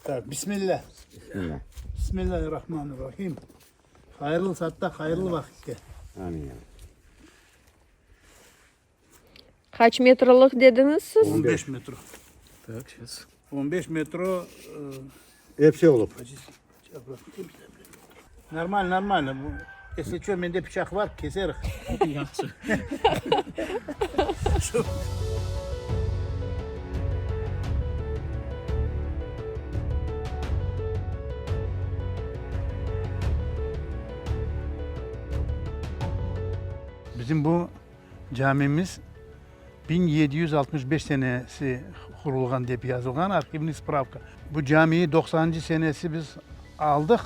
Tak, bismillah. Bismillah. Bismillahirrahmanirrahim. Hayırlı saatta, hayırlı vaqitte. Amin. Qaç metrlik dediñiz siz? 15 metro. Tak, сейчас. 15 metro. Episi olıp. Normal, normal. Если что, mende pıçaq bar, keserik. Yahşı. Bizim bu camimiz 1765 senesi qurulğan dep yazılğan arhivniy spravka. Bu camiyi doqsanıncı senesi biz aldıq,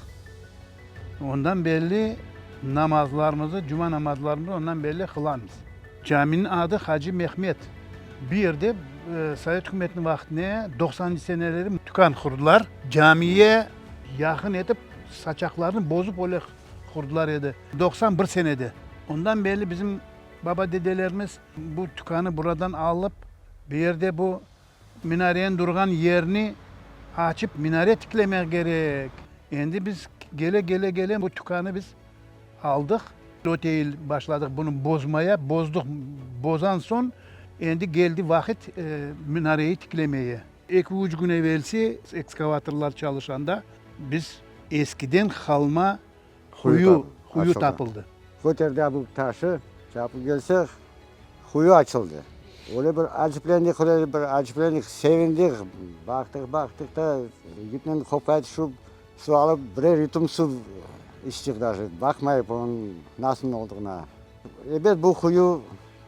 ondan berli namazlarımızı, cuma namazlarımızı ondan berli qılamız. Caminiñ adı Hacı Mehmet. Bir yerde Sovet ükümetiniñ vaqtında doqsanıncı seneleri tükân qurdılar. Camiye yaqın etip saçaqlarnı bozıp öyle qurdılar edi. 91 senede. Ondan berli bizim baba-dedelerimiz bu tükânı buradan alıp, bu yerde bu minareniñ durğan yerini açıp minare tiklemek kerek. Endi biz kele-kele-kele bu tükânı biz aldıq. Öte yıl başladıq bunı bozmaya, bozdıq. Bozan soñ endi keldi vaqıt minareyi tiklemeye. Eki-üç kün evelsi ekskavatorlar çalışanda biz eskiden qalma quyu quyu tapıldı. Köterdi bu taşı, çapıp kelsek, quyu açıldı. Öyle bir aciplendik, öyle bir aciplendik, sevindik. Baqtıq, baqtıq da, yipnen qopqaya tüşip, suv alıp, birer yutum suv içtik daje, baqmayıp onıñ nasıl olduğına. Ebet, bu quyu,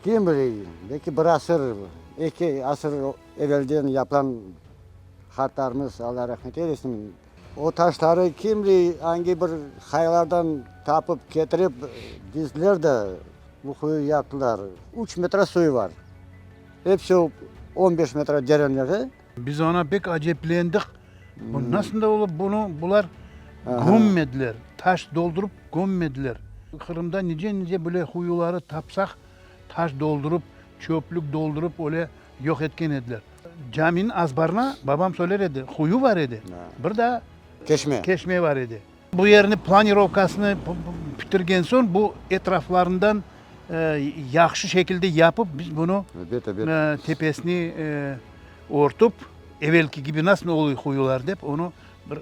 kim bile, belki bir asır, eki asır evelden yapılan qartlarımız, Alla rahmet eylesin, o taşları kim bile angi bir qayalardan tapıp ketirip dizdiler de, bu quyu yaptılar. Üç metre suyu bar. Episi on beş metre derinligi. Biz oña pek aceplendik, bu nasıl da olıp bunı bular kömmediler, taş doldurıp kömmediler. Qırımda nice-nice böyle quyuları tapsaq, taş doldurıp, çöplük doldurıp öyle yoq etken ediler. Caminiñ azbarına, babam söyler edi, quyu bar edi, bir daa Keşme. keşme bar edi. Bu yerni planirovkasını bitirgen soñ, bu etraflarından yahşı şekilde yapıp, biz bunı tepesini örtüp, evelki kibi nasıl oluy quyular dep, onı bir.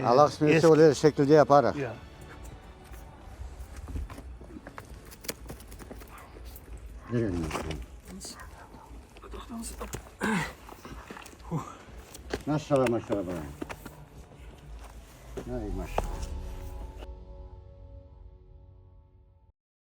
Allah qısmet etse, öyle şekilde yaparıq. Maşallah, maşallah, balam. Ay, maşallah.